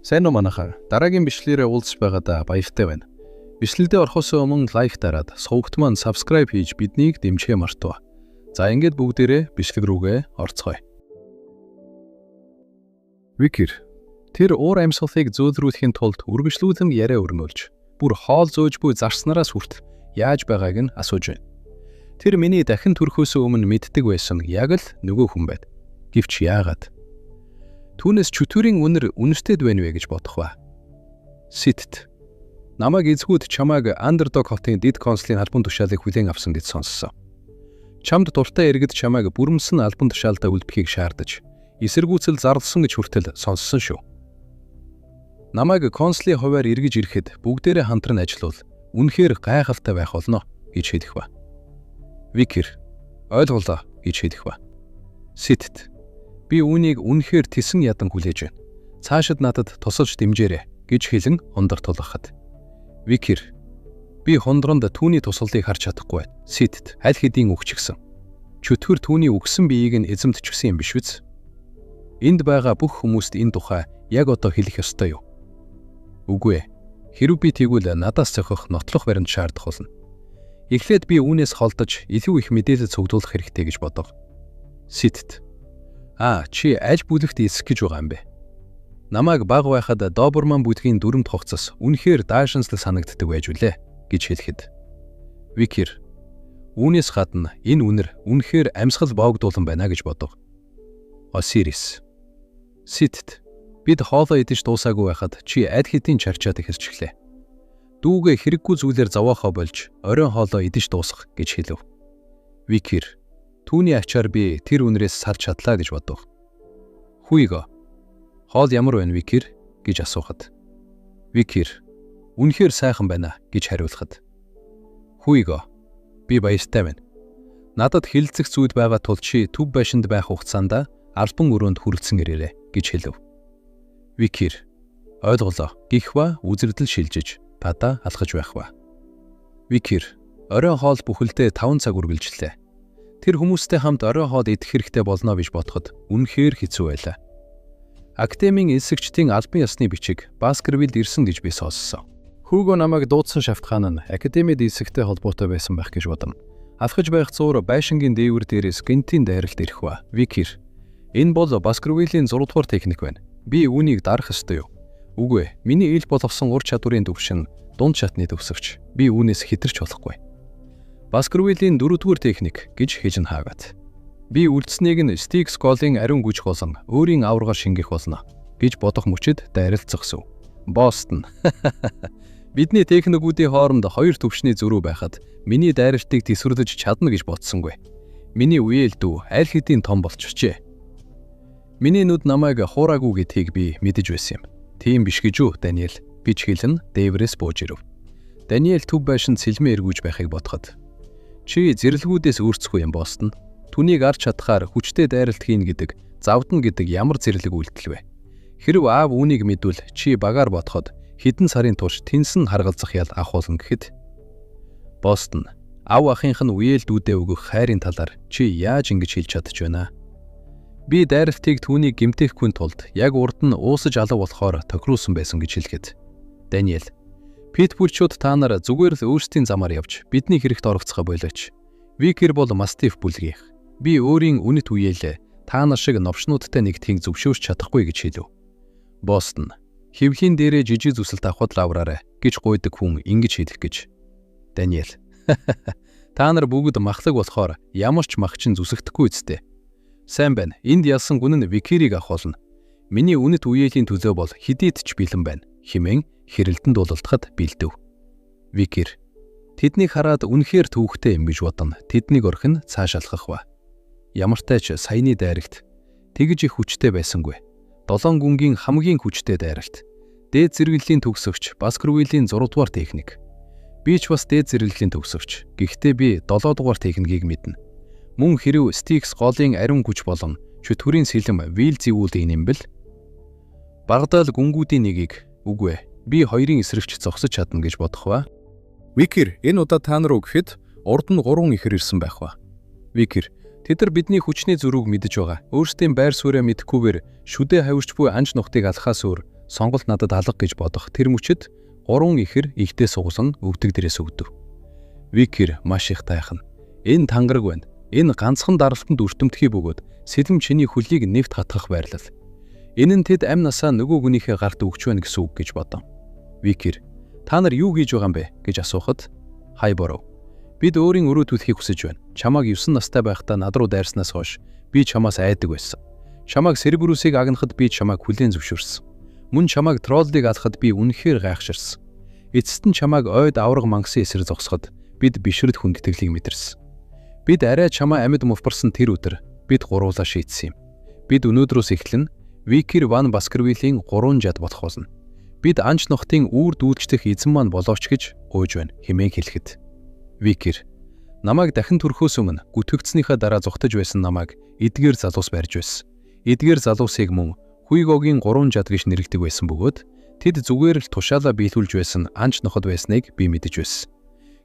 Сайн уу, манайхаа. Дараагийн бичлэгээрээ уулзч байгаадаа баяртай байна. Бичлэгдээ орохоос өмнө like дараад, сувагт маань subscribe хийж биднийг дэмжихээ мартав. За, ингээд бүгдээрээ бичлэг рүүгээ орцгоё. Викер тэр уур амьсгалыг зөөлрүүлэхийн тулд үргэлжлүүлэн яриа өрнүүлж, бүр хоол зөөж буй зарснараас хүртэл яаж байгааг нь асууж байна. Тэр миний дахин төрөхөөс өмнө мэддэг байсан яг л нөгөө хүн байд. Гэвч яагаад? Түүнээс чөтгөрийн үнэр үнэртэд байна вэ гэж бодох ба. Ситт. Намайг эзгүүд чамайг Андердог хотын дэд консулын албан тушаалыг хүлээн авсан гэж сонссон. Чамд дуртай иргэд чамайг бүрэмсэн албан тушаалдаа үлдэхийг шаардаж, эсэргүүцэл зарласан гэж хүртэл сонссон шүү. Намайг консулын хувиар эргэж ирэхэд бүгдээрээ хамтран ажиллавал үнэхээр гайхалтай байх болно гэж хэлэх ба. Викер ойлголоо гэж хэлэх ба. Ситт. Би үүнийг үнэхээр тэсэн ядан хүлээж байна. Цаашид надад тусалж дэмжээрэй гэж хэлэн хундар тулгахад. Викер би хундронд түүний туслалыг харж чадахгүй байна. Ситт аль хэдийн үхчихсэн. Чөтгөр түүний үхсэн биеийг нь эзэмдчихсэн юм биш биз? Энд байгаа бүх хүмүүст энэ тухай яг одоо хэлэх ёстой юу? Үгүй ээ. Хэрэв би тэгвэл надаас зохих нотлох баримт шаардах болно. Эхлээд би үүнээс холдож илүү их мэдээлэл цуглуулах хэрэгтэй гэж бодов. Ситт. Аа, чи аль бүлэгт элсэх гэж байгаа юм бэ? Намайг бага байхад Доберман бүлгийн дүрэмт хувцас үнэхээр даашинзлаг санагддаг байж билээ гэж хэлэхэд. Викер үүнээс гадна энэ үнэр үнэхээр амьсгал боогдуулан байна гэж бодов. Осирис. Ситт бид хоолоо идэж дуусаагүй байхад чи аль хэдийн чарчаад эхэлчихлээ. Дүүгээ хэрэггүй зүйлээр зовоохоо болж оройн хоолоо идэж дуусгах гэж хэлв. Викер түүний ачаар би тэр үнрээс салж чадлаа гэж бодов. Хүйго. Хоол ямар байна, Викер гэж асуухад. Викер үнэхээр сайхан байна гэж хариулахад. Хүйго би баяртай байна. Надад хэлэлцэх зүйл байгаа тул чи төв байшинд байх хугацаанд албан өрөөнд хүрэлцэн ирээрэй гэж хэлв. Викер ойлголоо гих ба үзэгдэл шилжиж гадаа алхаж байх ба. Викер оройн хоол бүхэлдээ 5 цаг үргэлжлэв. Тэр хүмүүстэй хамт оройн хоол идэх хэрэгтэй болно гэж бодоход үнэхээр хэцүү байлаа. Академийн элсэгчдийн албан ёсны бичиг Баскервилд ирсэн гэж би сонссон. Хүүгөө намайг дуудсан шалтгаан нь академид элсэгтэй холбоотой байсан байх гэж бодно. Алхаж байх зуур байшингийн дээвэр дээрээс гэнэтийн дайралт ирэх ба. Викер. Энэ бол Баскервиллийн 6 дугаар техник байна. Би үүнийг дарах ёстой юу? Үгүй ээ. Миний ил болгосон ур чадварын түвшин дунд шатны төгсөгч. Би үүнээс хэтэрч болохгүй. Баскервиллийн 4 дугаар техник гэж хэлнэ хаагаад. Би үлдсэнийг нь Стикс голын ариун гүж болон өөрийн аваргаар шингэх болно гэж бодох мөчид дайралт зогсов. Бостон. Бидний техникүүдийн хооронд хоёр түвшний зөрүү байхад миний дайралтыг тэсвэрлэж чадна гэж бодсонгүй. Миний үеэл дүү аль хэдийн том болчихжээ. Миний нүд намайг хуураагүй гэдгийг би мэдэж байсан юм. Тийм биш гэж үү, Даниэл гэж хэлэн дээврээс бууж ирэв. Даниэл төв байшинд сэлмээ эргүүлж байхыг бодоход. Чи зэрлэгүүдээс өөрцөхгүй юм, Бостон. Түүнийг арч чадахаар хүчтэй дайралт хийнэ гэдэг, завдна гэдэг ямар зэрлэг үйлдэл вэ? Хэрэв аав үүнийг мэдвэл чи багаар бодоход хэдэн сарын турш тэнсэн харгалзах ял авах болно гэхэд Бостон ав ахынх нь үеэл дүүдээ өгөх хайрын талаар чи яаж ингэж хэлж чадаж байна? Би дайралтыг түүнийг гэмтээхгүй тулд яг урд нь уусаж алга болохоор тохируулсан байсан гэж хэлэхэд Даниэл Питбульчууд та нар зүгээр л өөрсдийн замаар явж бидний хэрэгт оролцохоо болооч. Викер бол мастиф бүлгийнх. Би өөрийн үнэт үеэлээ та нар шиг новшнуудтай нэгдэхийг зөвшөөрч чадахгүй гэж хэлв. Бостон хөвлийн дээрээ жижиг зүсэлт авахд лавраарай гэж гуйдаг хүн ингэж хэлэх гэж. Даниэл та нар бүгд махлаг болохоор ямар ч мах чинь зүсэгдэхгүй үсттэй. Сайн байна. Энд ялсан гүн нь Викерийг авах болно. Миний үнэт үеэлийн төлөө бол хэдийд ч бэлэн байна хэмээн хэрэлдэн дуулалтахад бэлдэв. Викер тэднийг хараад үнэхээр төвөгтэй юм гэж бодно. Тэднийг орхин цааш алхах ба. Ямартай ч саяны дайрагт тэгж их хүчтэй байсангүй. Долоон гүнгийн хамгийн хүчтэй дайралт. Дээд зэрэглэлийн төгсөгч Баскервиллийн 6 дугаар техник. Би ч бас дээд зэрэглэлийн төгсөгч. Гэхдээ би 7 дугаар техникийг мэднэ. Мөн хэрэв Стикс голын ариун хүч болон чөтгөрийн сэлэм Вилзевулийн юм бэл багадаа л гүнгүүдийн нэгийг үгүй ээ би хоёрын эсрэгч зогсож чадна гэж бодох ба. Викер энэ удаа та нар уу гэхэд урд нь гурван ихэр ирсэн байх ба. Викер тэд нар бидний хүчний зөрүүг мэдэж байгаа. Өөрсдийн байр сууриа мэдэхгүйгээр шүдэ хавирч буй анж нутгийг алхахаас өөр Сонголт надад алга гэж бодох тэр мөчид гурван ихэр ихтэй суглан өвдөг дээрээс өгдөв. Викер маш их тайхан. Энэ тангараг байна. Энэ ганцхан даралтанд өртөмтгий бөгөөд сэлэм чиний хөлийг нэвт хатгах байрлал. Энэ нь тэд амь насаа нөгөө гүнийхээ гарт өгч байна гэсэн үг гэж бодов. Викер, та нар юу хийж байгаа юм бэ гэж асуухад Хайборов, бид өөрийн өрөө түлхийг хүсэж байна. Чамааг 9 настай байхдаа над руу дайрснаас хойш би чамаас айдаг байсан. Чамааг Серберусыг агнахад би чамааг хүлээн зөвшөөрсөн. Мөн чамааг троллыг алахад би үнэхээр гайхширсан. Эцэст нь чамааг ойд авраг мангасын эсрэг зогсоход бид бишрэд хүндэтгэлийг мэдэрсэн. Бид арай чамаа амьд мувбарсан тэр өдөр бид гурвуулаа шийдсэн юм. Бид өнөөдрөөс эхлэн Викер Ван Баскервиллийн гурван жад болох болно. Бид анч нохтын үүр дүүлждэх эзэн маань болооч гэж гуйж байна хэмээн хэлэхэд. Викер, намайг дахин төрхөөс өмнө гүтгэгдснийхээ дараа зугтаж байсан намайг эдгээр залуус барьж байсан. Эдгээр залуусыг мөн Хуйгогийн гурван жад гэж нэрэлдэг байсан бөгөөд тэд зүгээр л тушаалаа биелүүлж байсан анч ноход байсныг би мэдэж байсан.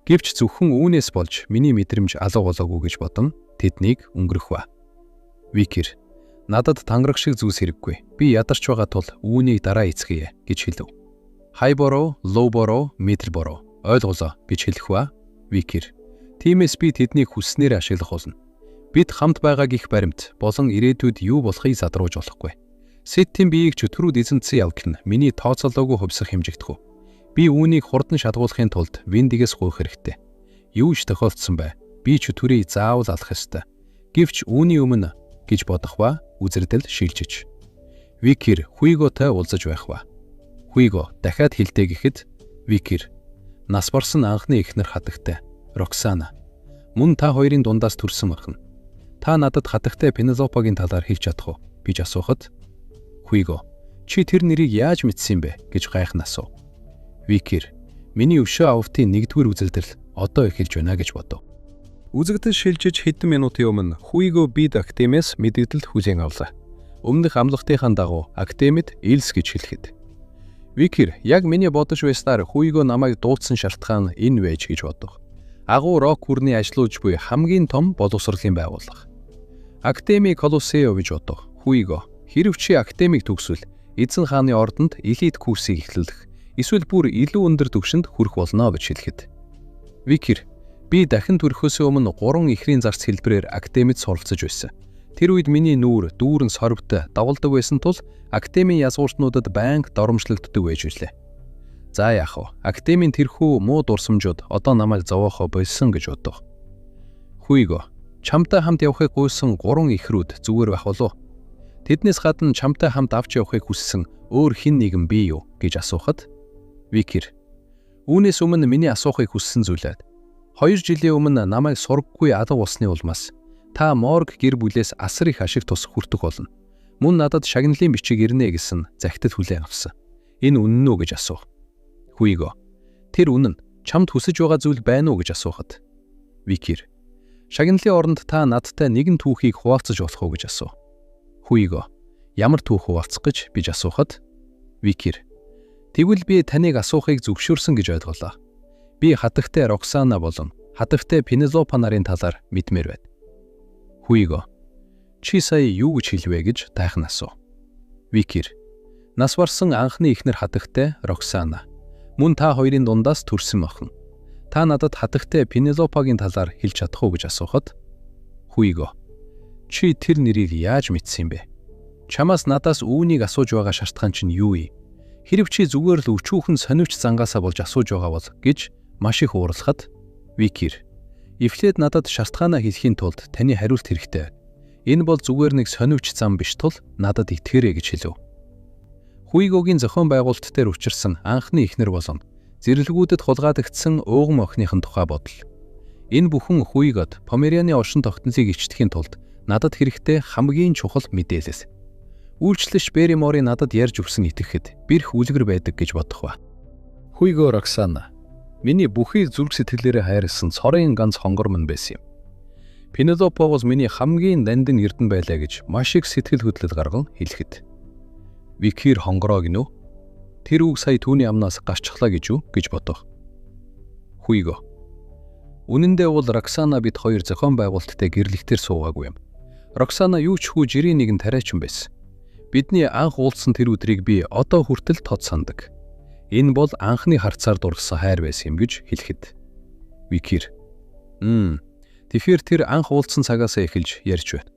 Гэвч зөвхөн үүнээс болж миний мэдрэмж алга болоогүй гэж бодон тэднийг өнгөрөх ба. Викер, надад тангараг шиг зүйлс хэрэггүй. Би ядарч байгаа тул үүнийг дараа эцгээе гэж хэлв. Хайборо, Лоуборо, Мидлборо ойлголоо гэж хэлэх ба. Викер, тиймээс би тэднийг хүсснээр ашиглах болно. Бид хамт байгааг их баримт болон ирээдүйд юу болохыг задруулж болохгүй. Сеттийн биеийг чөтгөрүүд эзэмдсэн явдал нь миний тооцоолоогүй хувьсах хэмжигдэх үү. Би үүнийг хурдан шалгуулахын тулд Виндигээс гуйх хэрэгтэй. Юу ч тохиолдсон бай. Би чөтгөрийг заавал алах ёстой. Гэвч үүний өмнө гэж бодох ба үзэрдэл шилжиж. Викер Хуйготой уулзаж байх ба. Хуйго дахиад хэлдэ гэхэд Викер нас барсан анхны эхнэр хатагтай Роксана. Мөн та хоёрын дундаас төрсэн охин. Та надад хатагтай Пенелопагийн талаар хэлж чадах уу гэж асуухад Хуйго, чи тэр нэрийг яаж мэдсэн бэ гэж гайхан асуув. Викер, миний өшөө авалтын нэгдүгээр үзэгдэл одоо эхэлж байна гэж бодов. Үзэгдэл шилжиж хэдэн минутын өмнө Хуйго бид академиас мэдэгдэл хүлээн авлаа. Өмнөх амлалтынхаа дагуу академид Илс гэж хэлэхэд. Викер, яг миний бодож байснаар Хуйго намайг дуудсан шалтгаан энэ байж гэж бодов. Агуу рок хүрний ажилуулж буй хамгийн том боловсролын байгууллага. Академи Колосео гэж бодов. Хуйго, хэрв чи академик төгсвөл эзэн хааны ордонд элит курсыг эхлүүлэх эсвэл бүр илүү өндөр түвшинд хүрэх болно гэж хэлэхэд. Викер, би дахин төрөхөөс өмнө 3 ихрийн зарц хэлбэрээр академид суралцаж байсан. Тэр үед миний нүүр дүүрэн сорвтой давалдаг байсан тул академийн язгууртнуудад байнга доромжлогддог байж билээ. За яах вэ? Академийн тэрхүү муу дурсамжууд одоо намайг зовоохоо болсон гэж бодов. Хуйго, чамтай хамт явахыг гуйсан 3 ихрүүд зүгээр байх болов уу? Тэднээс гадна чамтай хамт авч явахыг хүссэн өөр хэн нэгэн бий юу гэж асуухад Викер, үүнээс өмнө миний асуухыг хүссэн зүйлээ. 2 жилийн өмнө намайг сургаггүй алга болсны улмаас та Морг гэр бүлээс асар их ашиг тус хүртэх болно. Мөн надад шагналын бичиг ирнэ гэсэн захидал хүлээн авсан. Энэ үнэн үү гэж асуух. Хуйго, тэр үнэн. Чамд хүсэж байгаа зүйл байна уу гэж асуухад Викер, шагналын оронд та надтай нэгэн түүхийг хуваалцаж болох уу гэж асуув. Хуйго, ямар түүх хуваалцах гэж биж асуухад Викер, тэгвэл би таныг асуухыг зөвшөөрсөн гэж ойлголоо. Би хатагтай Роксана болон хатагтай Пенелопа нарын талаар мэдмээр байна. Хуйго, чи сая юу гэж хэлвэ гэж тайхан асуув. Викер, нас барсан анхны эхнэр хатагтай Роксана. Мөн та хоёрын дундаас төрсэн охин. Та надад хатагтай Пенелопагийн талаар хэлж чадах уу гэж асуухад Хуйго, чи тэр нэрийг яаж мэдсэн юм бэ? Чамаас надаас үүнийг асууж байгаа шалтгаан чинь юу юм? Хэрв чи зүгээр л өчүүхэн сониуч зангаасаа болж асууж байгаа бол гэж маш их уурлахад Викер, эвлээд надад шалтгаанаа хэлэхийн тулд таны хариулт хэрэгтэй. Энэ бол зүгээр нэг сониуч зам биш тул надад итгээрэй гэж хэлв. Хуйгогийн зохион байгуулалт дээр учирсан анхны эхнэр болон зэрлэгүүдэд хулгайлагдсан ууган охиных нь тухай бодол. Энэ бүхэн Хуйгод Померианы оршин тогтнолыг ичдэхийн тулд надад хэрэгтэй хамгийн чухал мэдээлэл. Үйлчлэгч Берриморын надад ярьж өгсөн итгэхэд бэрх үлгэр байдаг гэж бодох ба. Хуйго Роксана, миний бүхий зүрх сэтгэлээрээ хайрласан цорын ганц хонгор мань байсан юм. Пенелопа бол миний хамгийн нандин эрдэнэ байлаа гэж маш их сэтгэл хөдлөл гарган хэлэхэд. Викер хонгороо гинүү? Тэр үг сая түүний амнаас гарчглаа гэж үү гэж бодох. Хуйго, үнэн дээр бол Роксана бид хоёр зохион байгуулалттай гэрлэгтэр суугаагүй юм. Роксана юу ч хүү жирийн нэгэн тариачин байсан. Бидний анх уулзсан тэр өдрийг би одоо хүртэл тод сандаг. Энэ бол анхны харцаар дурласан хайр байсан юм гэж хэлэхэд. Викер. Тэгэхээр тэр анх уулзсан цагаасаа эхэлж ярьж байна.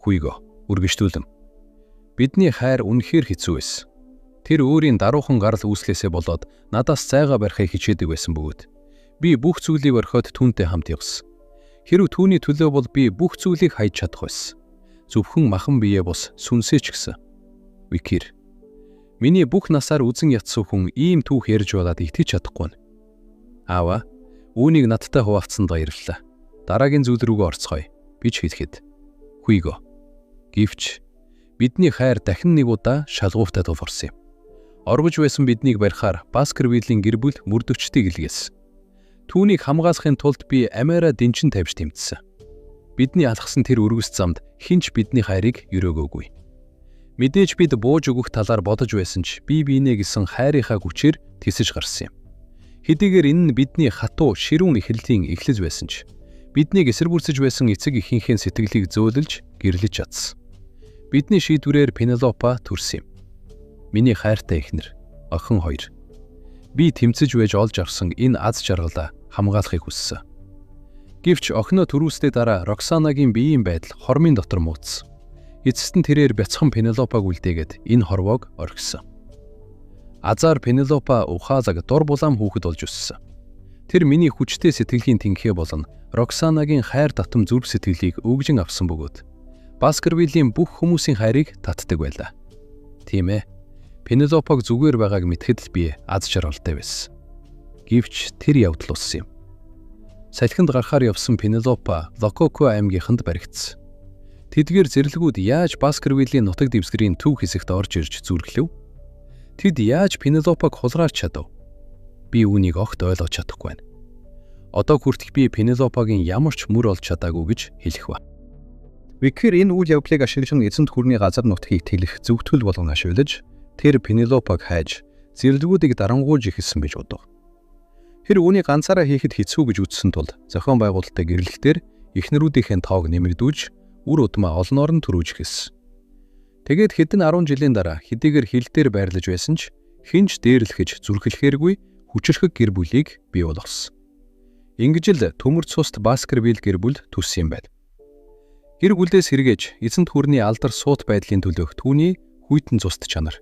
Хуйго. Үргэлжлүүлэм. Бидний хайр үнэхээр хэцүү байсан. Тэр өөрийн даруухан гарал үүслээсээ болоод надаас зайгаа барихыг хичээдэг байсан бөгөөд би бүх зүйлийг орхиод түүнтэй хамт явсан. Хэрв түүний төлөө бол би бүх зүйлийг хайж чадах байсан. Зөвхөн махан бие бус сүнсээ ч гэсэн. Викер. Миний бүх насаар үзен ятсан хүн ийм түүх ярьж байгаад итгэж чадахгүй байна. Аава, үүнийг надтай хуваалцсанд баярлалаа. Дараагийн зүйл рүүгээ орцгоё. Би ч хэлэхэд. Хуйго. Гэвч бидний хайр дахин нэг удаа шалгууртай тулгарсан юм. Орвож байсан биднийг барихаар Баскервиллийн гэр бүл мөрдөгчдийг илгээсэн. Түүнийг хамгаалахын тулд би амиараа дэнчин тавьж тэмцсэн. Бидний алхсан тэр өргөс замд хэн ч бидний хайрыг өрөөгөөгүй. Мэдээж бид бууж өгөх талаар бодож байсан ч бие биенээ гэсэн хайрынхаа хүчээр тэсэж гарсан юм. Хэдийгээр энэ нь бидний хатуу ширүүн эхлэлийн эхлэл байсан ч биднийг эсэргүүцэж байсан эцэг эхийнхээ сэтгэлийг зөөлөж гэрлэж чадсан. Бидний шийдвэрээр Пенелопа төрсөн юм. Миний хайртай эхнэр, охин хоёр. Би тэмцэж байж олж авсан энэ аз жаргалаа хамгаалахыг хүссэн. Гэвч охиноо төрүүлсний дараа Роксанагийн биеийн байдал хормын дотор муудсан. Эцэст нь тэрээр бяцхан Пенелопаг үлдээгээд энэ хорвоог орхисон. Азар Пенелопа ухаалаг дур булаам хүүхэд болж өссөн. Тэр миний хүчтэй сэтгэлийн тэнхээ болон Роксанагийн хайр татам зүрх сэтгэлийг өгжин авсан бөгөөд Баскервиллийн бүх хүмүүсийн хайрыг татдаг байлаа. Тийм ээ. Пенелопаг зүгээр байгааг мэдэхэд л би аз жаргалтай байсан. Гэвч тэр явдал болсон юм. Салхинд гарахаар явсан Пенелопа Лококо аймгийнханд баригдсан. Тэдгээр зэрлэгүүд яаж Баскервиллийн нутаг дэвсгэрийн төв хэсэгт орж ирж зүрхлэв? Тэд яаж Пенелопаг хулгайрч чадав? Би үүнийг огт ойлгож чадахгүй байна. Одоо хүртэх би Пенелопагийн ямар ч мөр олж чадаагүй гэж хэлэх ба. Викер энэ үйл явдлыг ашиглан эзэнт гүрний газар нутгийг тэлэх зөвтгөл болгон ашиглаж тэр Пенелопаг хайж зэрлэгүүдийг дарангуйлж эхэлсэн гэж бодов. Тэр үүнийг ганцаараа хийхэд хэцүү гэж үзсэн тул зохион байгуулалттай гэрлэхдээ эхнэрүүдийнхээ тоог нэмэгдүүлж үр удмаа олноор нь төрүүлж эхэлсэн. Тэгээд хэдэн 10 жилийн дараа хэдийгээр хил дээр байрлаж байсан ч хэн ч дээрлэхэж зүрхлэхээргүй хүчирхэг гэр бүлийг бий болгосон. Ингэж л төмөр цуст Баскервилл гэр бүл төссөн юм байна. Гэр бүлээс сэргээж эзэнт хүрний алдар суут байдлын төлөөх түүний хүйтэн цуст чанар.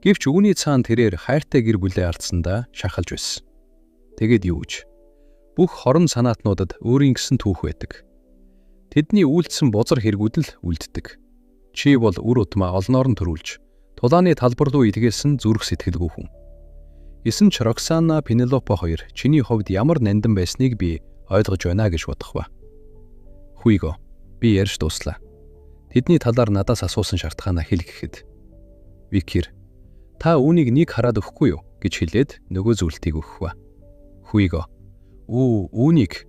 Гэвч үүний цаана тэрээр хайртай гэр бүлээ алдсандаа шахалж байсан. Тэгээд юу гэж? Бүх хорон санаатнуудад өөрийн гэсэн түүх байдаг. Тэдний үйлдсэн бузар хэрэгүүд л үлддэг. Чи бол үр удмаа олноор нь төрүүлж, тулааны талбар руу илгээсэн зүрх сэтгэлгүй хүн. Исэн ч Роксана, Пенелопа хоёр чиний хувьд ямар нандин байсныг би ойлгож байна гэж бодох ба. Хуйго, би ярьж дууслаа. Тэдний талаар надаас асуусан шалтгаанаа хэл гэхэд. Викер, та үүнийг нэг хараад өгөхгүй юу гэж хэлээд нөгөө зүйлтийг өгөх ба. Хуйго, үүнийг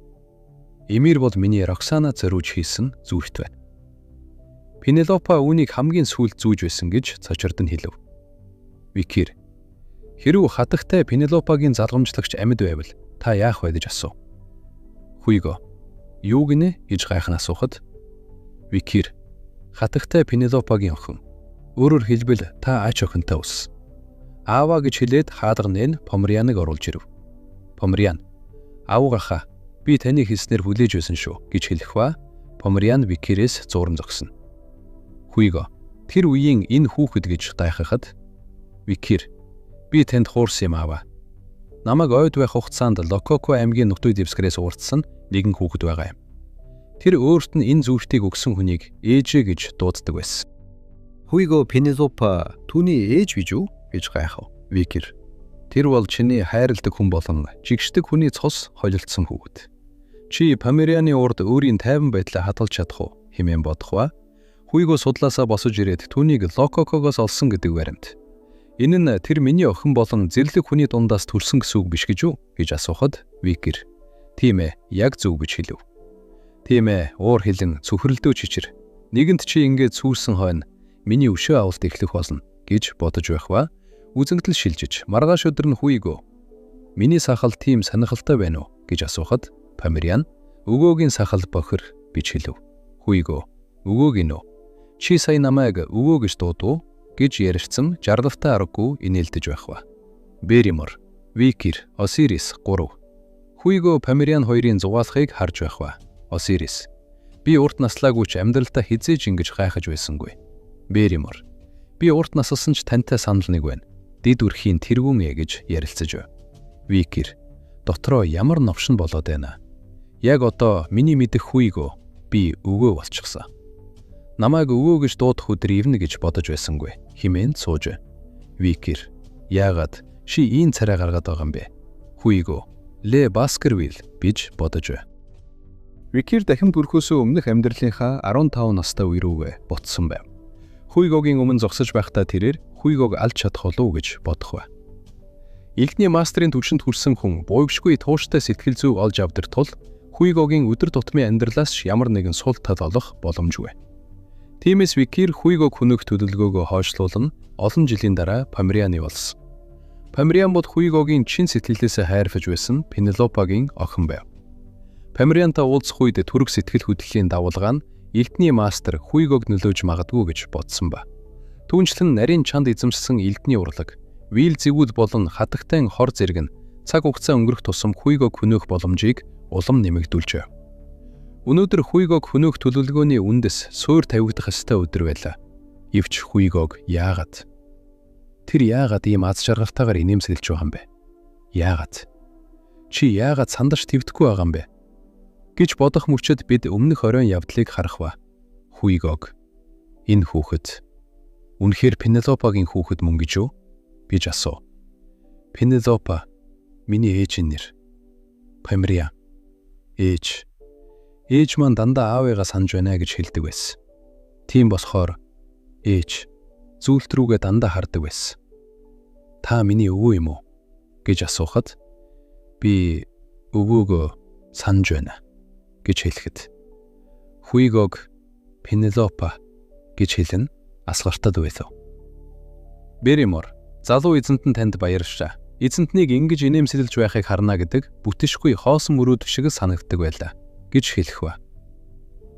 Эмир бол миний Роксана зориулж хийсэн зүйлт байна. Пенелопа үүнийг хамгийн сүүлд зүүж байсан гэж цочирд нь хэлв. Викер, хэрв хатагтай Пенелопагийн залгамжлагч амьд байвал та яах вэ гэж асуув. Хуйго, юу гинэ гэж гайхан асуухад Викер, хатагтай Пенелопагийн охин. Өөрөөр хэлбэл та ач охинтой ус. Аава гэж хэлээд хаалга нээн Помрианыг оруулж ирэв. Помриан, авга би таны хэлснээр хүлээж байсан шүү гэж хэлэх ба Помриан Викерээс зууран зогсно. Хуйго, тэр үеийн энэ хүүхэд гэж дайхахад Викер, би танд хуурсан юм аава. Намайг ойд байх хугацаанд Лококо аймгийн нутгийн дэвсгэрээс уурдсан нэгэн хүүхэд байгаа юм. Тэр өөрт нь энэ зүйлтийг өгсөн хүнийг ээжээ гэж дууддаг байсан. Хуйго Пенелопа түүний ээж гэж үү гэж гайхав. Викер, тэр бол чиний хайрладаг хүн болон жигшдэг хүний цус холилдсон хүүхэд. Чи Померианы урд өөрийн тайван байдлаа хадгалж чадах уу хэмээн бодох ба. Хуйго судлаасаа босож ирээд түүнийг Лококогоос олсон гэдэг баримт. Энэ нь тэр миний охин болон зэрлэг хүний дундаас төрсөн гэсэн үг биш гэж үү гэж асуухад Викер, тийм ээ, яг зөв гэж хэлв. Тийм ээ, уур хилэн цөхрөлдөө чичир. Нэгэнт чи ингээд сүүрсэн хойно миний өшөө авалт эхлэх болно гэж бодож байх ба үзэгдэл шилжиж маргааш өдөр нь Хуйго миний сахал тийм сонирхолтой байна уу гэж асуухад Помериан өгөөгийн сахал бохир гэж хэлв. Хуйго өгөөг нь үү? Чи сая намайг өвөө гэж дуудав гэж ярилцсан жарлавтай аргагүй инээлдэж байх ба. Берримор, Викер, Осирис 3. Хуйго Помериан хоёрын зугаалахыг харж байх ба. Осирис. Би урт наслаагүй ч амьдралдаа хэзээ ч ингэж гайхаж байсангүй. Берримор. Би урт насласан ч тантай санал нэг байна. Дид үрхийн тэргүүн ээ гэж ярилцаж байв. Викер. Дотроо ямар новшин болоод байна. Яг одоо миний мэдэх Хуйго би өвөө болчихсон. Намайг өвөө гэж дуудах өдөр ирнэ гэж бодож байсангүй. Химээн сууж. Викер. Яагаад ши ийм царай гаргаад байгаа юм бэ? Хуйго. Ле Баскервилл гэж бодож бай. Викер дахин төрхөөсөө өмнөх амьдралынхаа 15 настай үе рүүгээ ботсон байв. Хуйгогийн өмнө зогсож байхдаа тэрээр Хуйгог алж чадах болов уу гэж бодох ба. Элдний мастрын түвшинд хүрсэн хүн буйвшгүй тууштай сэтгэл зүй олж авдар тул Хуйгогийн өдөр тутмын амьдралаас ямар нэгэн сул тал олох боломжгүй. Тиймээс Викер Хуйгог хөнөөх төлөвлөгөөгөө хойшлуулан олон жилийн дараа Померианы болсон. Помериан бол Хуйгогийн чин сэтгэлээсээ хайрлаж байсан Пенелопагийн охин байв. Помериантай уулзах үед түрэг сэтгэл хөдлөлийн давалгаа нь элдний мастер Хуйгог нөлөөж магадгүй гэж бодсон ба. Түүнчлэн нарийн чанд эзэмшсэн элдний урлаг, Вил зэвүүд болон хатагтай хор зэрэг нь цаг хугацаа өнгөрөх тусам Хуйгог хөнөөх боломжийг улам нэмэгдүүлжээ. Өнөөдөр Хуйгог хөнөөх төлөвлөгөөний үндэс суур тавигдах ёстой өдөр байлаа. Ивч Хуйгог яагаад? Тэр яагаад ийм аз жаргалтайгаар инээмсэглэж байгаа юм бэ? Яагаад? Чи яагаад сандарч твдэхгүй байгаа юм бэ? Гэж бодох мөчөд бид өмнөх оройн явдлыг харах ба. Хуйгог энэ хүүхэд үнэхээр Пенелопагийн хүүхэд мөн гэж үү? Гэж асуув. Пенелопа миний ээжийн нэр. Помериан. Ээж. Ээж маань дандаа аавыгаа санаж байна гэж хэлдэг байсан. Тийм болохоор ээж зүйлт рүүгээ дандаа хардаг байсан. Та миний өвөө юм уу? Гэж асуухад би өвөөгөө санаж байна гэж хэлэхэд Хуйгог Пенелопа гэж хэлэн асгартад байлаа. Берримор залуу эзэнт нь танд баярлалаа. Эзэнтнийг ингэж инээмсэглэж байхыг харна гэдэг бүтэшгүй хоосон мөрөөдөл шиг санагддаг байлаа гэж хэлэх ба.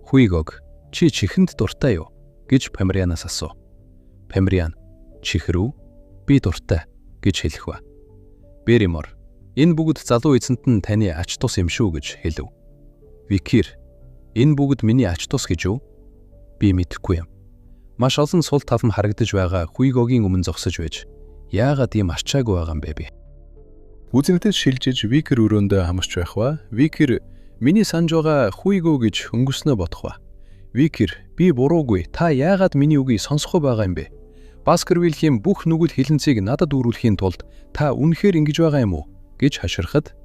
Хуйгог чи чихэнд дуртай юу гэж Померианаас асуув. Помериан чих рүү би дуртай гэж хэлэх ба. Берримор энэ бүгд залуу эзэнт нь таны ач тус юм шүү гэж хэлв. Викер энэ бүгд миний ач тус гэж юу? Би мэдэхгүй юм. Маш олон сул тал нь харагдаж байгаа Хуйгогийн өмнө зогсож байж яагаад ийм арчаагүй байгаа юм бэ би? Үзэгдэд шилжиж Викер өрөөндөө хамарч байх ба. Викер миний санаж байгаа Хуйго гэж хөнгөснөө бодох ба. Викер би буруугүй та яагаад миний үгийг сонсохгүй байгаа юм бэ? Баскервиллийн бүх нүгэл хилэнцгийг надад үүрүүлэхийн тулд та үнэхээр ингэж байгаа юм уу гэж хаширхад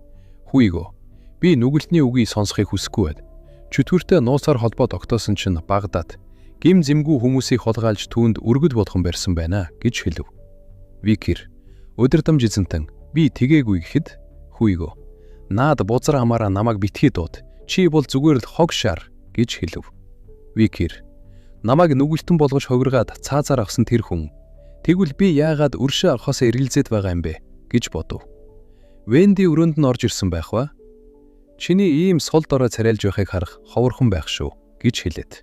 Хуйго би нүгэлтний үгийг сонсохыг хүсэхгүй байд. Чөтгөртэй нууцаар холбоо тогтоосон чинь Багдад гим зэмгүй хүмүүсийг хулгайлж түүнд өргөд болгон барьсан байна гэж хэлв. Викер өдөрдмж эзэнтэн би тэгээгүй гэхэд Хуйго наад бузар хамаараа намайг битгий дууд. Чи бол зүгээр л хог шар гэж хэлв. Викер намайг нүгэлтэн болгож ховиргаад цаазаар авсан тэр хүн. Тэгвэл би яагаад өршөө авахаас эргэлзээд байгаа юм бэ гэж бодов. Венди өрөөнд нь орж ирсэн байх ба. Чиний ийм сул дорой царайлж байхыг харах ховорхон байх шүү гэж хэлээд.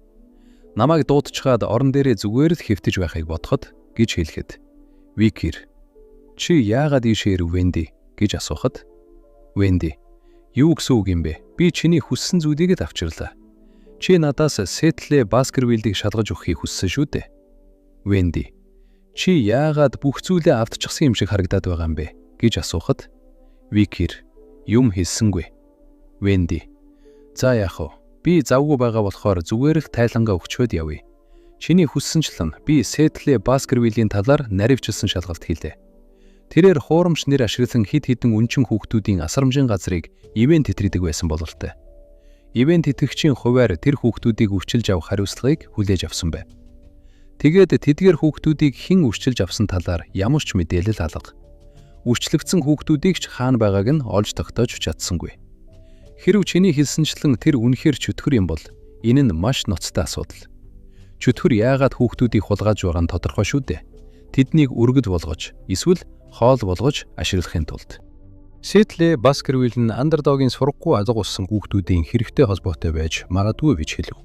Намайг дуудчихаад орон дээрээ зүгээр л хэвтэж байхыг бодоход гэж хэлэхэд Викер чи яагаад ийшээ ирэв Венди гэж асуухад Венди юу гэсэн үг юм бэ? Би чиний хүссэн зүйлийг л авчирлаа. Чи надаас Сетле Баскервиллийг шалгаж өгөхийг хүссэн шүү дээ. Венди чи яагаад бүх зүйлээ автчихсан юм шиг харагдаад байгаа юм бэ гэж асуухад Викер юм хэлсэнгүй. Венди за яах вэ? Би завгүй байгаа болохоор зүгээр л тайлангаа өгчөөд явъя. Чиний хүссэнчлэн би Сетле Баскервиллийн талаар наривчилсан шалгалт хийлээ. Тэрээр хуурамч нэр ашиглан хэд хэдэн үнчин хүүхдүүдийн асрамжийн газрыг ивэн тэтрийдэг байсан бололтой. Ивэн тэтгэгчийн хувиар тэр хүүхдүүдийг өвчилж авах хариуцлагыг хүлээж авсан байв. Тэгээд тэдгээр хүүхдүүдийг хэн өвчилж авсан талаар ямар ч мэдээлэл алга. Өвчлөгдсөн хүүхдүүдийг ч хаана байгааг нь олж тогтоож чадсангүй. Хэрв чиний хэлсэнчлэн тэр үнэхээр чөтгөр юм бол энэ нь маш ноцтой асуудал. Чөтгөр яагаад хүүхдүүдийг хулгайж байгаа нь тодорхой шүү дээ. Тэднийг өргөд болгож эсвэл хоол болгож ашиглахын тулд. Сетле Баскервилл нь андердогийн сургаггүй алга болсон хүүхдүүдийн хэрэгтэй холбоотой байж магадгүй гэж хэлв.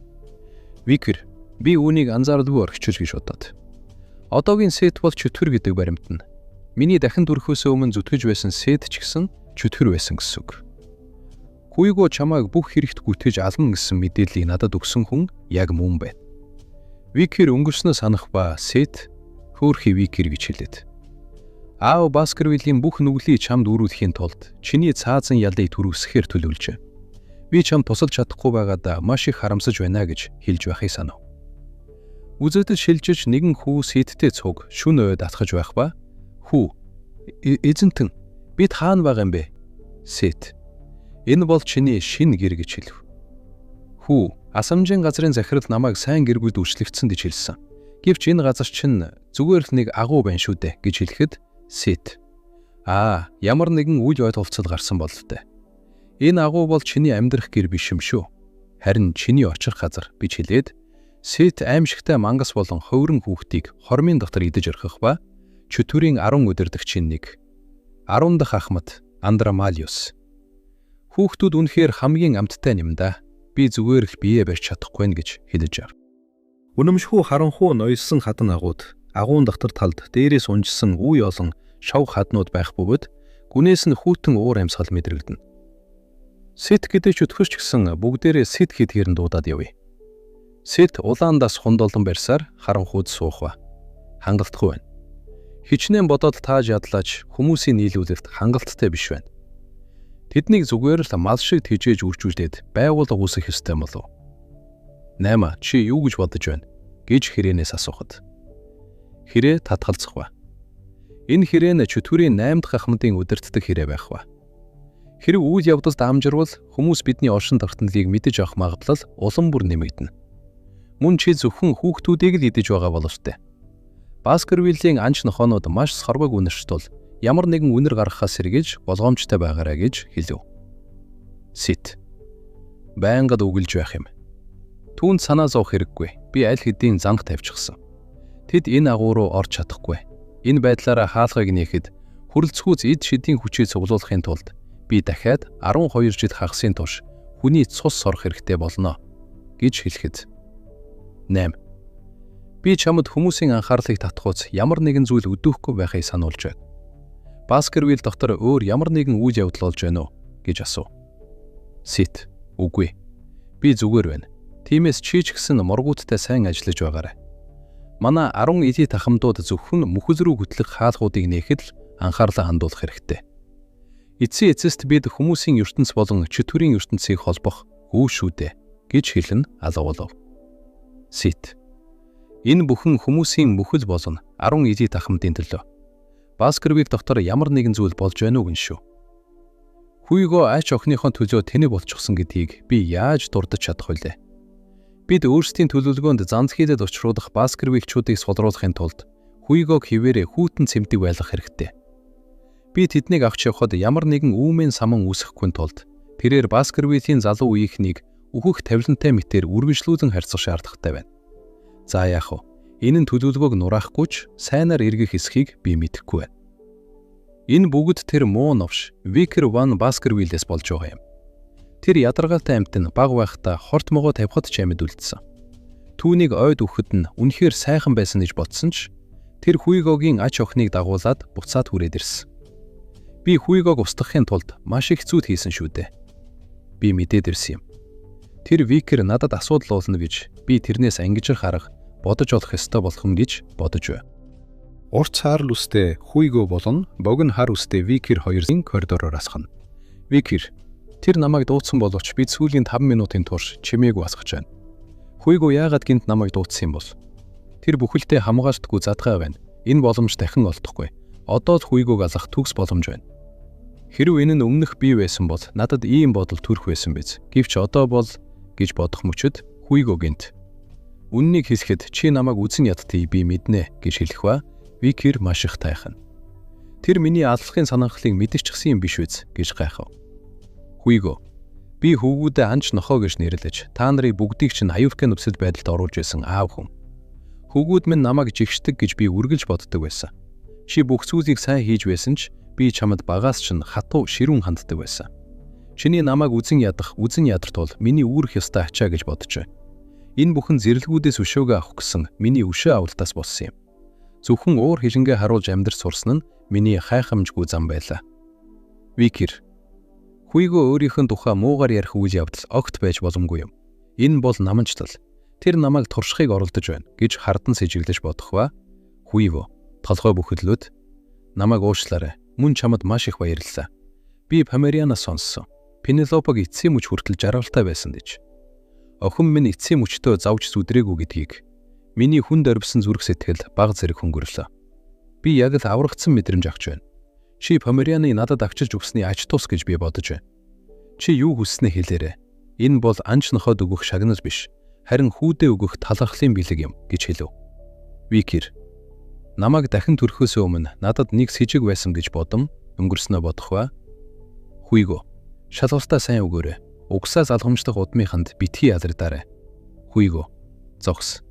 Викер Би үүнийг анзааралгүй орхичиж гэж бодоод. Одоогийн Сет бол чөтгөр гэдэг баримт нь. Миний дахин төрөхөөсөө өмнө зүтгэж байсан Сет ч гэсэн чөтгөр байсан гэсэн үг. Хүйгөө чамайг бүх хэрэгт гүтгэж ална гэсэн мэдээллийг надад өгсөн хүн яг мөн байна. Викер өнгөрснөө санах ба Сет хөөрхий Викер гэж хэлээд. Аав Баскервиллийн бүх нүглийг чамд үүрүүлэхийн тулд чиний цаазан ялыг төрөсгөхээр төлөвлөж. Би чамд тусалж чадахгүй байгаадаа маш их харамсаж байна гэж хэлж байхыг санав. Үзэгдэл шилжиж нэгэн хүү Сеттэй цуг шүн ойд атгаж байх ба хүү эзэнтэн бид хаана байгаа юм бэ? Сет. Энэ бол чиний шинэ гэр гэж хэлв. Хүү асамжийн газрын захирал намайг сайн гэргүйд үйлчлэгдсэн гэж хэлсэн. Гэвч энэ газар чинь зүгээр л нэг агуу байна шүү дээ гэж хэлэхэд Сет. Аа, ямар нэгэн үйл ойлголцол гарсан бололтой. Энэ агуу бол чиний амьдрах гэр биш юм шүү. Харин чиний очих газар гэж хэлээд Сет аимшигтай мангас болон хувиран хүүхдийг хормын дотор идэж орхих ба чөтгөрийн 10 удирдагчийн нэг 10 дахь ахмад Андрамалиус. Хүүхдүүд үнэхээр хамгийн амттай юм да. Би зүгээр л бие барьж чадахгүй нь гэж хэлж ав. Үнэмшхүү харанхуу ноёлсон хадан агууд агуун дотор талд дээрээс унжсан үе олон шав хаднууд байх бөгөөд гүнээс нь хүйтэн уур амьсгал мэдрэгдэнэ. Сет гэдэг чөтгөрч гисэн бүгдээрээ Сет гэдгээр нь дуудаад явъя. Сет улаандаас хундолон барьсаар харанхуйд суух ба. Хангалтгүй байна. Хичнээн бодоод тааж ядлаач хүмүүсийн нийлүүлэлт хангалттай биш байна. Тэднийг зүгээр л мал шиг тэжээж үржүүлээд байгууллага үүсгэх ёстой болов. 8 чи юу гэж бодож байна гэж хэрээнээс асуухад. Хэрээ татгалзах ба. Энэ хэрээ нь чөтгөрийн 8 дахь ахмадын удирддаг хэрээ байх ба. Хэрв үйл явдалд амжирвал хүмүүс бидний оршин тогтнолыг мэдэж авах магадлал улам бүр нэмэгдэнэ. Мөн чи зөвхөн хүүхдүүдийг л идэж байгаа боловчтой. Баскервиллийн анч нохоонууд маш сорвог үнэрч тул ямар нэгэн үнэр гаргахаас сэргийж болгоомжтой байгаарай гэж хэлв. Сет. Байнгад үгэлж байх юм. Түүнд санаа зовох хэрэггүй. Би аль хэдийн занх тавьчихсан. Тэд энэ агуу руу орж чадахгүй. Энэ байдлаараа хаалгыг нээхэд хүрэлцгүүц эд шидийн хүчийг цуглуулахын тулд би дахиад 12 жил хагасын турш хүний цус сорох хэрэгтэй болно гэж хэлэхэд 8. Би чамд хүмүүсийн анхаарлыг татахуйц ямар нэгэн зүйл өдөөхгүй байхыг сануулж байна. Баскервилл дотор өөр ямар нэгэн үйл явдал болж байна уу гэж асуув. Сет. Үгүй. Би зүгээр байна. Тиймээс чи ч гэсэн моргуудтай сайн ажиллаж байгаарай. Манай 10 элит ахмадууд зөвхөн мөхөл рүү хөтлөх хаалгуудыг нээхэд л анхаарлаа хандуулах хэрэгтэй. Эцсийн эцэст бид хүмүүсийн ертөнц болон чөтгөрийн ертөнцийг холбох хүү шүү дээ гэж хэлэн алгуулав. Сет. Энэ бүхэн хүмүүсийн мөхөл болон 10 элит ахмадын төлөө. Баскервилл дотор ямар нэгэн зүйл болж байна уу гэн шүү. Хүйгөө ач охиныхоо төлөө тэнэг болчихсон гэдгийг би яаж дурдаж чадах вүлээ? Бид өөрсдийн төлөвлөгөөнд занз хийлэд учруулах Баскервиллчүүдийг сулруулахын тулд Хүйгөөг хിവэрэ хүйтэн цэмдэг байлгах хэрэгтэй. Би тэднийг авч явхад ямар нэгэн үүмэн саман үүсэхгүй тулд тэрээр Баскервиллийн залуу үеийнхнийг өөхөх тавилантай мэтээр үргэлжлүүлэн харьцах шаардлагатай байна. За яах вэ? Энэ нь төлөвлөгөөг нураахгүй ч сайнаар эргэх эсхийг би мэдэхгүй байна. Энэ бүгд тэр муу новш Викер Ван Баскервиллээс болж байгаа юм. Тэр ядаргаатай амьтан баг байхдаа хорт могоо тавихад ч амьд үлдсэн. Түүнийг ойд өгөхөд нь үнэхээр сайхан байсан гэж бодсон ч тэр Хүйгогийн ач охиныг дагуулад буцаад хүрээд ирсэн. Би Хүйгог устгахын тулд маш их зүйт хийсэн шүү дээ. Би мэдээд ирсэн юм. Тэр Викер надад асуудал уулна гэж би тэрнээс ангижрах арга бодож олох ёстой болох юм гэж бодож байв. Урт саарл үстэй Хүйгөө болон богино хар үстэй Викер хоёрын коридороор асхана. Викер тэр намайг дуудсан боловч би сүүлийн 5 минутын турш чимээгүй асгаж байна. Хүйгөө яагаад гинт намайг дуудсан юм бол? Тэр бүхэлдээ хамгаалтгүй задгай байна. Энэ боломж дахин олдохгүй. Одоо л Хүйгөөг алах төгс боломж байна. Хэрв энэ нь өмнөх би байсан бол надад ийм бодол төрөх байсан биз. Гэвч одоо бол гэж бодох мөчөд Хүйгөө гинт. Үннийг хэлэхэд чи намайг үзэн ядтыг би мэднэ гэж хэлэх ба Викер маш их тайхна. Тэр миний аллахын санаахлыг мэдчихсэн юм биш үз гэж гайхав. Хүйгөө би хүүгүүдээ анч нохоо гэж нэрлэж та нарыг бүгдийг чинь аюултай нөхцөл байдалд оруулж байсан аав хүн. Хүүгүүд минь намайг жигшдэг гэж би үргэлж боддог байсан. Чи бүх зүйлийг сайн хийж байсан ч би чамд багаас чинь хатуу ширүүн ханддаг байсан. Чиний намайг үзен ядах, үзен ядартул миний үүрэх ёстой ачаа гэж бодож байна. Энэ бүхэн зэрлэгүүдээс өшөөгөө авах гэсэн миний өшөө авалтаас болсон юм. Зөвхөн уур хилэнгээ харуулж амьдарч сурсан нь миний хайхамжгүй зам байлаа. Викер. Хуйго өөрийнх нь тухай муугар ярих үйл явдал огт байж боломгүй юм. Энэ бол наманчлал. Тэр намайг туршихыг оролдож байна гэж хардан сэжиглэж бодох ба Хуйво толгой бүхэлдүүд намайг уучлаарай. Мөн чамд маш их баярлалаа. Би Померианаас сонссон. Пенелопаг эцсийн мөч хүртэл жаргалтай байсан гэж. Охин минь эцсийн мөчтөө зовж зүдрээгүй гэдгийг миний хүнд орвисон зүрх сэтгэл баг зэрэг хөнгөрлөө. Би яг л аврагдсан мэдрэмж авч байна. Чи Померианы надад авчирч өгсөний ач тус гэж би бодож байна. Чи юу хүсснээ хэлээрэй. Энэ бол анч нохойд өгөх шагнал биш, харин хүүдээ өгөх талархлын бэлэг юм гэж хэлв. Викер. Намайг дахин төрөхөөс өмнө надад нэг сэжиг байсан гэж бодон өнгөрснөө бодох ба. Хуйго. Шалгалтаа сайн өгөөрэй. Угсаа залгамжлах удмынханд битгий ялардаарай. Хуйго. Зогс.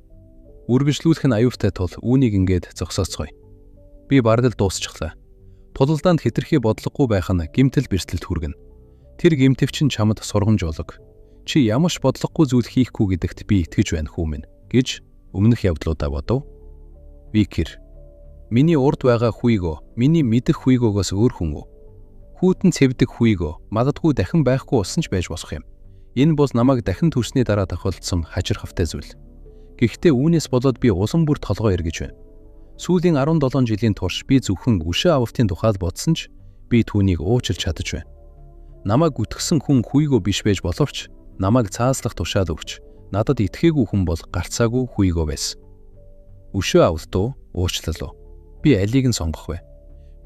Үргэлжлүүлэх нь аюултай тул үүнийг ингээд зогсооцгоё. Би бараг л дуусчихлаа. Тулалдаанд хэтэрхий бодлогогүй байх нь гэмтэл бэртлэлд хүргэнэ. Тэр гэмтэвч нь чамд сургамж болго. Чи ямар ч бодлогогүй зүйл хийхгүй гэдэгт би итгэж байна хүү минь гэж өмнөх явдлуудаа бодов. Викер. Миний урд байгаа Хуйго, миний мэдэх Хуйгогоос өөр хүн үү? Хүүтэн цэвдэг Хуйго магадгүй дахин байхгүй болсон ч байж болох юм. Энэ бол намайг дахин төрсний дараа тохиолдсон хажирхавтай зүйл. Гэхдээ үүнээс болоод би улам бүр толгой эргэж байна. Сүүлийн 17 жилийн турш би зөвхөн өшөө авалтын тухай л бодсон ч би түүнийг уучлж чадаж байна. Намайг гүтгсэн хүн Хуйго биш байж боловч намайг цааслах тушаал өгч надад итгээгүй хүн бол гарцаагүй Хуйго байсан. Өшөө авалт уу, уучлал уу? Би алийг нь сонгох вэ?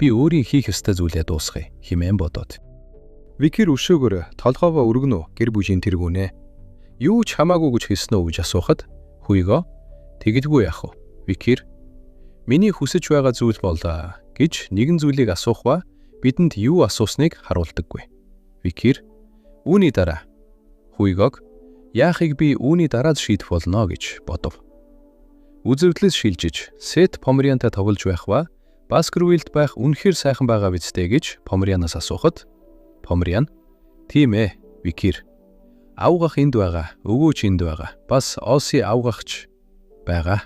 Би өөрийн хийх ёстой зүйлээ дуусгая хэмээн бодоод. Викер өшөөгөр толгоогоо өргөнө үү гэр бүлийн тэргүүнээ. Юу ч хамаагүй гэж хэлсэн үү гэж асуухад Хуйго тэгэлгүй яах вэ? Викер миний хүсэж байгаа зүйл бол гэж нэгэн зүйлийг асуух ба бидэнд юу асуусныг харуулдаггүй. Викер үүний дараа Хуйгог яахыг би үүний дараа л шийдэх болно гэж бодов. Үзэгдлээс шилжиж Сет Помериантай тоглож байх ба Баскервилд байх үнэхээр сайхан байгаа биз дээ гэж Померианаас асуухад Помериан тийм ээ Викер авгах энд байгаа, өгөөч энд байгаа. Бас Оси авгахч байгаа.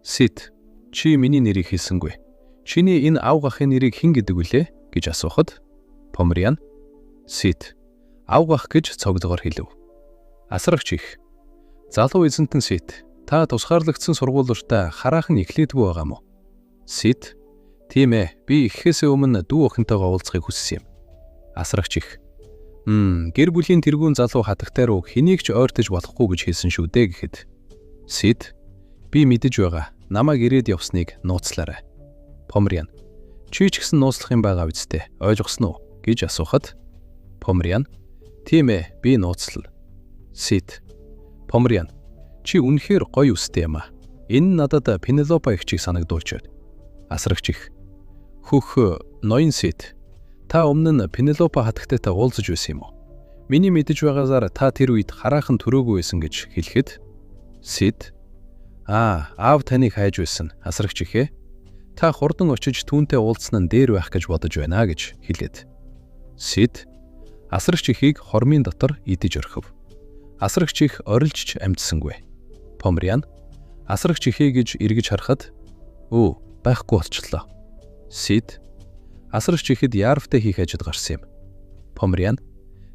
Сет чи миний нэрийг хэлсэнгүй. Чиний энэ авгахын нэрийг хэн гэдэг вүлээ гэж асуухад Помериан Сет авгах гэж цогдгоор хэлв. Асрагч их. Залуу эзэнтэн Сет та тусгаарлагдсан сургуулиудаа хараахан эхлэдгүй байгаа мó? Сет тийм ээ, би эхээсээ өмнө дүү охинтойгоо уулзахыг хүссэн юм. Асрагч их. Гэр бүлийн тэргүүн залуу хатагтай руу хэнийг ч ойртож болохгүй гэж хэлсэн шүү дээ гэхэд Сет би мэдэж байгаа. Намайг ирээд явсныг нууцлаарай. Помериан чи ч гэсэн нууцлах юм байгаа биз дээ. Ойлгосон уу гэж асуухад Помериан тийм ээ, би нууцлана. Сет Помериан чи үнэхээр гоё үстэй юм аа. Энэ надад Пенелопа эгчийг санагдуулж байна. Асрагч их. Хөх ноён Сет та өмнө нь Пенелопа хатагтайтай уулзаж байсан юм уу? Миний мэдэж байгаагаар та тэр үед хараахан төрөөгүй байсан гэж хэлэхэд Сет аав таныг хайж байсан. Асрагч ихээ. Та хурдан очиж түүнтэй уулзсан нь дээр байх гэж бодож байна гэж хэлээд. Сет асрагч ихийг хормын дотор идэж орхив. Асрагч их орилж ч амжсангүй. Помериан асрагч ихээ гэж эргэж харахад байхгүй болчихлоо. Сет асрагч ихэд яарвтай хийх ажид гарсан юм. Помериан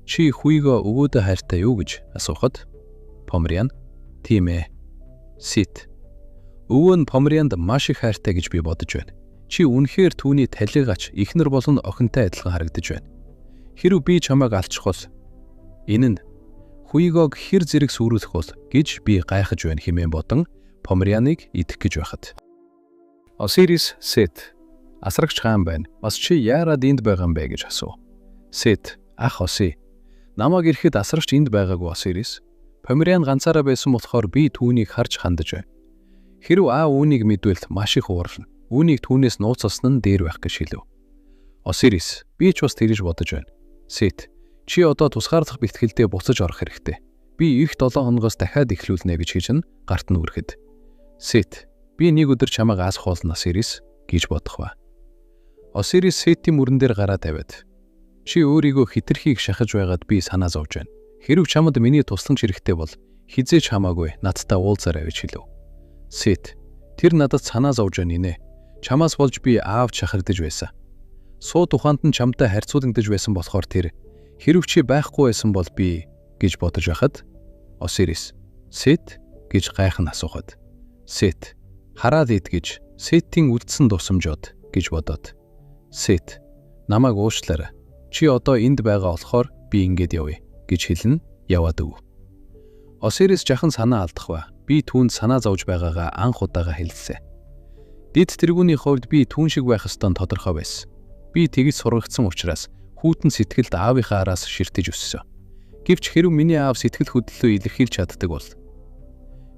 чи Хуйго өвөөдөө хайртай юу гэж асуухад Помериан тийм ээ. Сет өвөө нь Померианд маш их хайртай гэж би бодож байна. Чи үнэхээр түүний талигач эхнэр болон охинтой адилхан харагдаж байна. Хэрв би чамайг алчих бол энэ нь Хуйгог хэр зэрэг сүрүүлэх бол гэж би гайхаж байна хэмээн бодон Померианыг идэх гэж байхад Осирис Сет асрагч хаан байна. Бас чи яарад энд байгаа юм бэ гэж асуув. Сет ах Оси намайг ирэхэд асрагч энд байгаагүй Осирис. Помериан ганцаараа байсан болохоор би түүнийг харж хандаж байна. Хэрв аа үүнийг мэдвэл маш их уурлана. Үүнийг түүнээс нууцласан нь дээр байх гэж хэлв. Осирис би ч бас тэгж бодож байна. Сет чи одоо тусгаарлах бэлтгэлдээ буцаж орох хэрэгтэй. Би их 7 хоногоос дахиад эхлүүлнэ гэж хэлж нь гарт нь үрэхэд. Сет би нэг өдөр чамайг аасах болно Осирис гэж бодох ба. Осирис Сетийн мөрөн дээр гараа тавиад чи өөрийгөө хэтэрхий их шахаж байгаад би санаа зовж байна. Хэрв чамд миний тусламж хэрэгтэй бол Хэзээ ч хамаагүй надтай уулзаарай гэж хэлв. Сет тэр надад санаа зовж байна гинэ. Чамаас болж би аав шахагдаж байсан. Сууд ухаанд нь чамтай харьцуулагдаж байсан болохоор тэр хэрв чи байхгүй байсан бол би гэж бодож байхад Осирис Сет гэж гайхан асуухад Сет хараад ид гэж Сетийн үлдсэн дусамжууд гэж бодоод Сет намайг уучлаарай. Чи одоо энд байгаа болохоор би ингээд явъя гэж хэлнэ яваад өг. Осирис жахан санаа алдах ба. Би түүнд санаа зовж байгаагаа анх удаага хэллээ. Дэд тэргүүний хувьд би түүн шиг байх ёстой нь тодорхой байсан. Би тэгж сургагдсан учраас хүйтэн сэтгэлд аавынхаа араас ширтэж өссөн. Гэвч хэрэв миний аав сэтгэл хөдлөлөө илэрхийлж чаддаг бол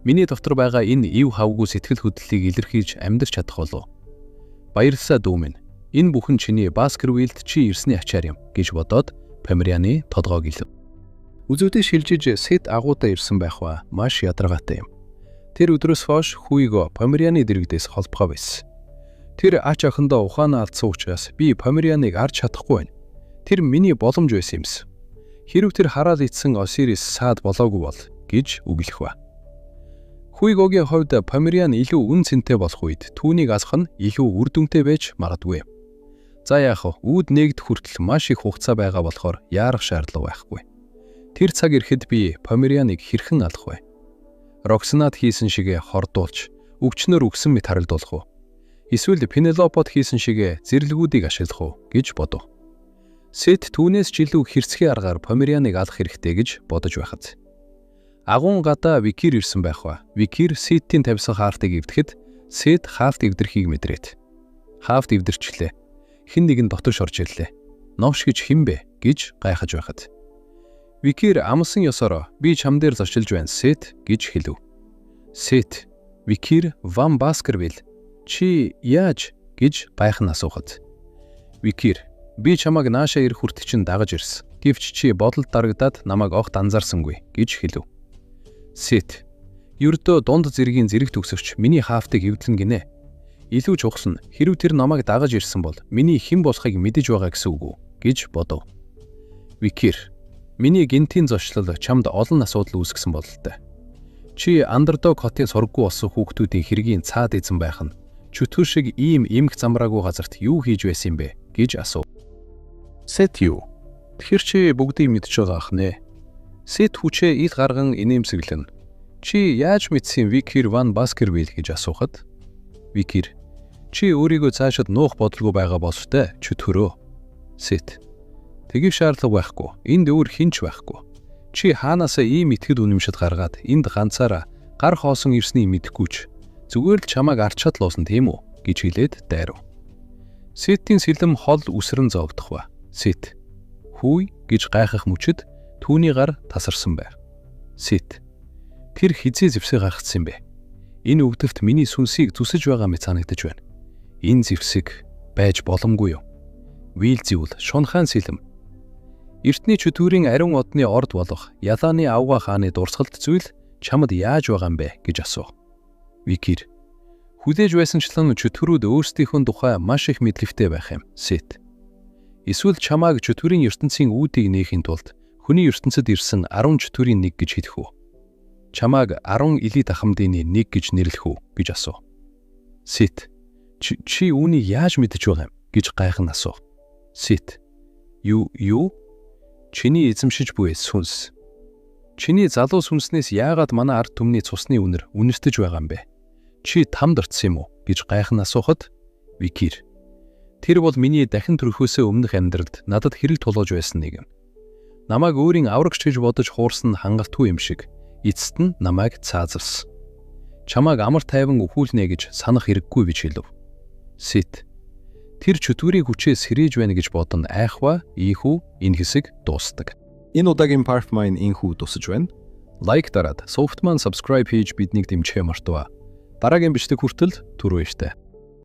миний дотор байгаа энэ ив хавгүй сэтгэл хөдлөлийг илэрхийлж амьдрч чадах болов. Баярлалаа дүү минь. Энэ бүхэн чиний Баскервилд чи ирсний ачаар юм гэж бодоод Померианы толгойг илв. Үзүүдээ шилжиж Сет агуудаа ирсэн байх ба маш ядаргаатай юм. Тэр өдрөөс хойш Хүүйго Померианы дэргэдээс холбогоо байсан. Тэр ач охиндоо ухаанаа алдсан учраас би Померианыг арч чадахгүй байна. Тэр миний боломж байсан юмс. Хэрв тэр хараал ицсэн Осирис саад болоогүй бол гэж үгэлэх ба. Хүүйгогийн хувьд Помериан илүү үн цэнтэй болох үед түүнийг алах нь илүү үр дүнтэй байж магадгүй. За яах вэ? Үүд нээгдэх хүртэл маш их хугацаа байгаа болохоор яарах шаардлага байхгүй. Тэр цаг ирэхэд би Померианыг хэрхэн алах вэ? Роксанад хийсэн шигээ хордуулж, өвчнөр үгсэн мэт харагдуулах уу? Эсвэл Пенелопод хийсэн шигээ зэрлэгүүдийг ашиглах уу гэж бодов. Сет түүнээс ч илүү хэрцгий аргаар Померианыг алах хэрэгтэй гэж бодож байхад. Агуун гадаа Викир ирсэн байх ба. Викир Сетийн тавьсан хаалтыг эвдэхэд Сет хаалт эвдэрхийг мэдрээд. Хаалт эвдэрчлээ. Хэн нэгэн дотор шорж ирлээ. Новш гэж хэн бэ гэж гайхаж байхад. Викир амлсан ёсоор би чам дээр зочилж байна Сет гэж хэлв. Сет Викир Ван Баскервилл чи яаж гэж гайхан асуухад. Викир би чамайг наашаа ирэх хүртэл чинь дагаж ирсэн. Гэвч чи бодолд дарагдаад намайг огт анзаарсангүй гэж хэлв. Сет ердөө дунд зэргийн зэрэг төгсөгч миний хаалтыг эвдлэн гинэ. Илүү чухал нь хэрв тэр намайг дагаж ирсэн бол миний хэн болохыг мэдэж байгаа гэсэн үг үү гэж бодов. Викир миний гэнтийн зочлол чамд олон асуудал үүсгэсэн бололтой. Чи Андердог хотын сурггүй болсон хүүхдүүдийн хэргийн цаад эзэн байх нь чөтгөр шиг ийм эмх замраагүй газарт юу хийж байсан юм бэ гэж асуув. Сет юу? Тэр чи бүгдийг мэдж байгаа ах нэ. Сет хүчээ ил гарган инээмсэглэн. Чи яаж мэдсэн Викир Ван Баскервилл гэж асуухад Викир чи өөрийгөө цаашид нуух бодлого байгаа боловтой чөтгөрөө. Сет тэгэх шаардлага байхгүй. Энд өөр хэн ч байхгүй. Чи хаанаасаа ийм итгэл үнэмшид гаргаад энд ганцаараа гар хоосон ирснийг мэдэхгүй ч зүгээр л чамайг арч чадлуусан тийм үү гэж хэлээд дайрав. Сетийн сэлэм хол үсрэн зовдох ба. Сет хүй гэж гайхах мөчид түүний гар тасарсан байв. Сет тэр хизээ зевсээ гаргацсан юм бэ? Энэ өгдөлт миний сүнсийг зүсэж байгаа мэт санагдаж байна. Энэ зевсэг байж боломгүй юм. Вийл зэвэл шунхаан сэлэм. Эртний чөтгөрийн ариун одны орд болох Ялааны авга хааны дурсгалт зүйл чамд яаж байгаа юм бэ гэж асуув. Викир хүлээж байсанчлан чөтгөрүүд өөрсдийнхөө тухай маш их мэдлэгтэй байх юм. Сет эсвэл чамааг чөтгөрийн ертөнцийн үүдийг нээхийн тулд хүний ертөнцид ирсэн 10 чөтгөрийн нэг гэж хэлэх үү? Чамааг 10 элит ахмадын нэг гэж нэрлэх үү гэж асуув. Сет чи үүнийг яаж мэдэж байгаа юм гэж гайхан асуув. Сет юу чиний эзэмшиж буй сүнс. Чиний залуу сүнснээс яагаад манай ард түмний цусны үнэр үнэртэж байгаа юм бэ? Чи тамд орцсон юм уу гэж гайхан асуухад Викир тэр бол миний дахин төрөхөөсөө өмнөх амьдралд надад хэрэг тулгаж байсан нэг юм. Намайг өөрийн аврагч гэж бодож хуурсан нь хангалтгүй юм шиг эцэст нь намайг цаазалсан. Чамайг амар тайван өхүүлнэ гэж санах хэрэггүй гэж хэлв. Сет тэр чөтгөрийн хүчээ сэрээж байна гэж бодон айхва ийхүү энэ хэсэг дуустдаг. Энэ удаагийн part маань инхүү дусаж байна. Лайк дараад, софтман subscribe хийж биднийг дэмжихээ мартаваа. Дараагийн бичлэг хүртэл түр баяртай.